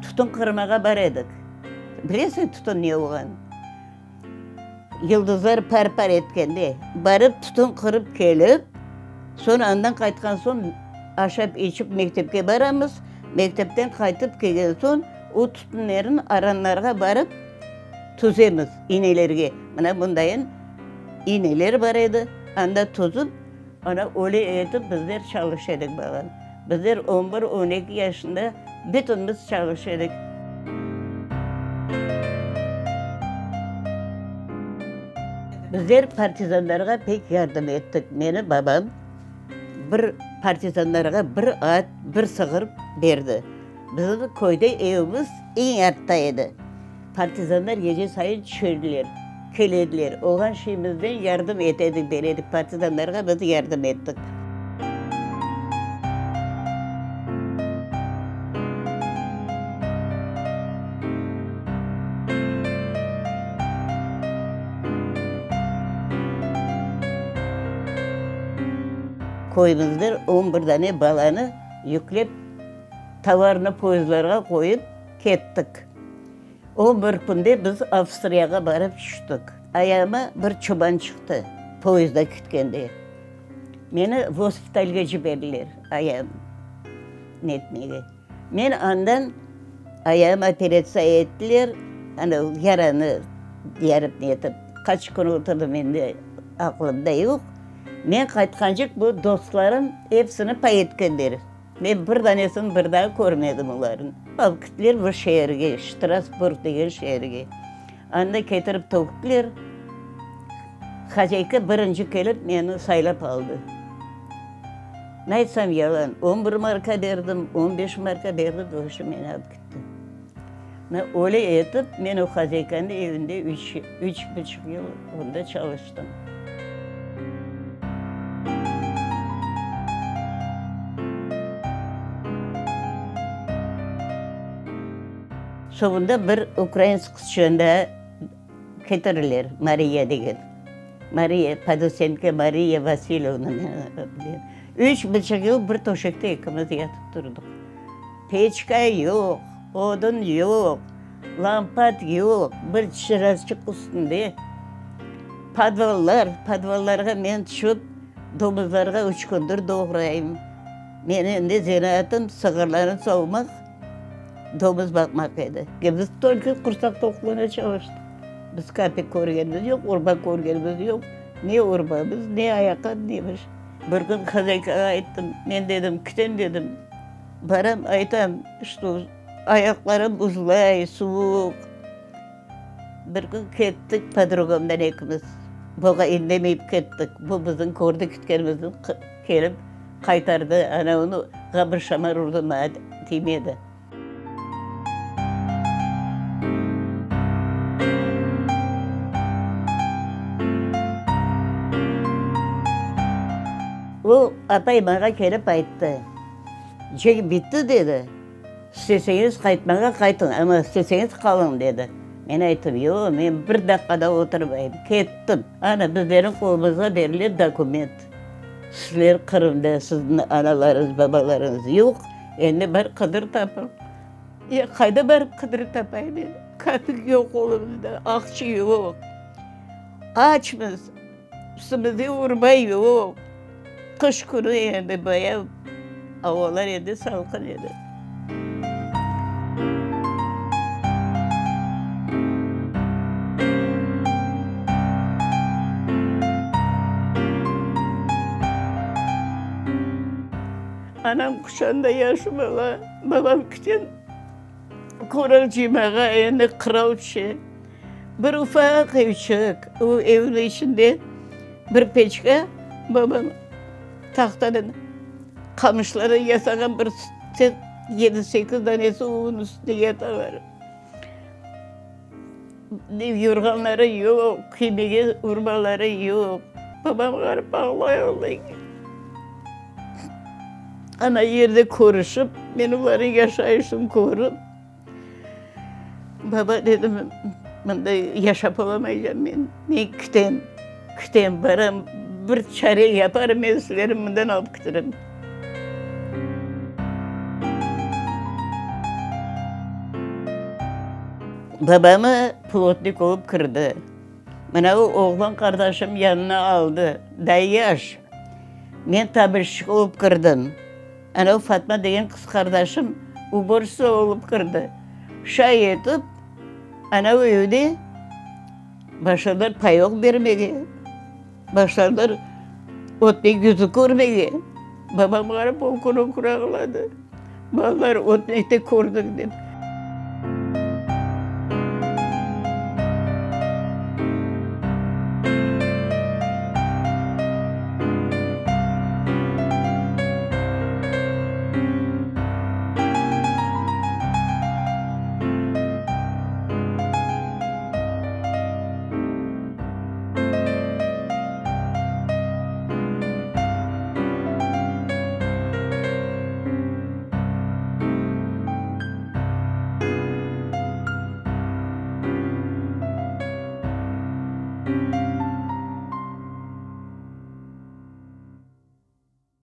Tütün qırmağa bar edik. Bilesiñ tütün ne olğanın? Yıldızlar par-par etkende, barıp tütün qırıp kelip, soñ andan qaytqan soñ aşap-içip mektepke baramız, mektepten qaytıp kelgen soñ o tütünlerni aranlarğa barıp tüzemiz inelerge. Mına bundayın ineler bar edi, anda tüzip, ana öyle etip bizler çalış edik balam. Bizler on bir, on eki yaşında bütünimiz çalış edik. Bizler partizanlarğa pek yardım ettik. Meni babam bir partizanlarğa bir at, bir sığır berdi. Bizim köyde evimiz eñ artta edi. Partizanlar gece sayın tüşerdiler, kelediler. Olğan şeyimizden yardım ete edik, bere edik. Partizanlarğa biz yardım ettik. Köyümizden on bir dane balanı yüklep, tovarnı poyezdlarğa qoyıp kettik. O bir künde biz Avstriyağa barıp tüştik. Ayağıma bir çoban çıqtı, poyezdda ketkende. Meni gospitalge ciberdiler, ayağım netmege. Men andan ayağım operatsiya ettiler, ana yaranı yarıp netip, qaç kün oturdım endi aqlımda yoq. Men qaytqancıq bu dostlarım episini pay etkenler. Men bir danesini bir daa körmedim olarnı. Alıp kettiler bir şeerge, Ştrasburg degen şeerge. Anda ketirip töktüler. Hozâyka birinci kelip meni saylap aldı. Ne aytsam yalan, on bir marka berdim, on beş marka berdim, doğrusı meni alıp ketti. Mına öyle etip men o hozâykanıñ evinde üç, üç buçuq yıl onda çalıştım. Soñunda bir ukrainsk qızçığını da ketirirler, Mariya degen. Mariya Podosenko, Mariya Vasilyevna. Üç buçuq yıl bir töşekte ekimiz yatıp turdıq. Peçka yoq, odun yoq, lampat yoq, bir çıraqçıq üstünde. Podvallar, podvallarğa men tüşip, domuzlarğa üç kündir doğrayım. Menim endi zenaatım sığırlarnı savmaq, domuz baqmaq edi. Biz tolko qursaq toqluğına çalıştıq. Biz kapik körgenimiz yoq, urba körgenimiz yoq. Ne urbamız, ne ayaqqap, ne bir şey. Bir kün hozâykağa ayttım, men dedim, kitem dedim. Baram, aytam, şto ayaqlarım buzlay, suvuq. Bir kün kettik podrugamdan ekimiz. Buğa indemeyip kettik. Bu bizim kördi ketkenimizni kelip qaytardı. Ana onığa bir şamar urdı, maña tiymedi. O apay maña kelip ayttı. Cenk bitti, dedi. İsteseñiz qaytmağa qaytıñ, amma isteseñiz qalıñ, dedi. Men ayttım, yoq, men bir daqqa da oturmayım. Kettim. Ana, bizlerniñ qolumızğa berile dokument. Sizler Qırımda, sizniñ analarıñız, babalarıñız yoq, endi bar qıdır tapıñ. Ya qayda barıp qıdırıp tapayım endi? Kapik yoq qolumızda, aqça yoq. Açmız. Üstümizde urba yoq. Qış künü endi baya avalar endi salqın edi. Anam quçağında yaşı bala, babam küten qoraz cıymağa endi qırav tüşe. Bir ufaq evçik, o evniñ içinde bir peçka, babam tahtadan, qamışlardan yasağan bir yedi-sekiz danesi onıñ üstünde yatalar. Yorğanları yoq, kiymege urbaları yoq. Babam ğarip ağlay-ağlay ana yerde körüşip, men olarnıñ yaşayışını körip, Baba, dedim, Mında yaşap olamaycam men. Men kitem, kitem, baram, bir çare yaparım, men sizlerni mından alıp kitirim. Babamı plotnik olıp kirdi. Mına o oğlan qardaşım yanına aldı, daa yaş. Men tabelşçik olıp kirdim. Ana o Fatma degen qız qardaşım uborşitsa olıp kirdi. Şay etip, ana o evde başladılar payok bermege, başladılar ötmek yüzü körmege. Babam qarap ökür-ökür ağladı, balalar ötmek de kördik dep.